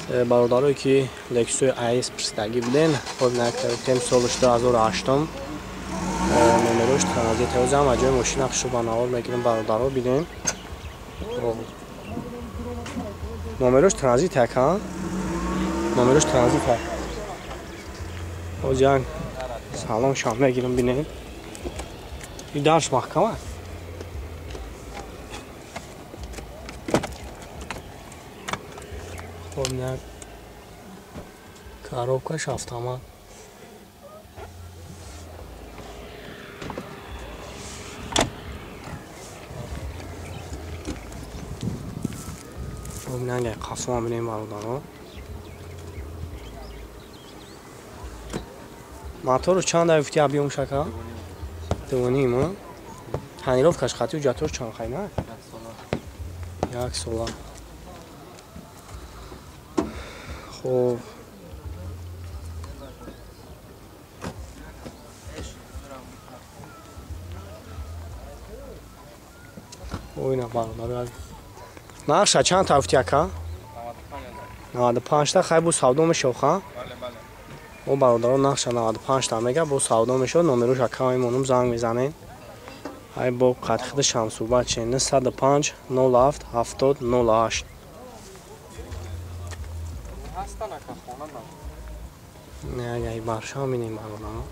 Бародарое ки Лексуи АС пурсидагӣ буден, хоб накардем, солш 2008, номерош транзит. Ҳозир ҳам ҷои мошина пушу ба навор мегирем, бародаро, бинем. Номерош транзит ака, номерош транзит. Ҳозир салон шам мегирем, бинем. И дарш маҳкам аст. Хоб, як коробкаш автомат. Хоб, нанга қафо бинем, бародаро. Мотору чанд гуфти, объём шака? 2.5. Тонировкаш хати ҳуҷҷатош чанд хайна? Як сола. Хоб, оина, бародар, нархша чанд та гуфти, ака? 95 та. Хай, бо савдо мешав, ха? О, бародаро, нақша 95 та мега, бо савдо мешавад. Номерош ака мемонам, занг мезанем. Ай, бо қадхиди шамсӯҳбат ше: 905 07 70 08. Не, агар барша бинем, бародаро.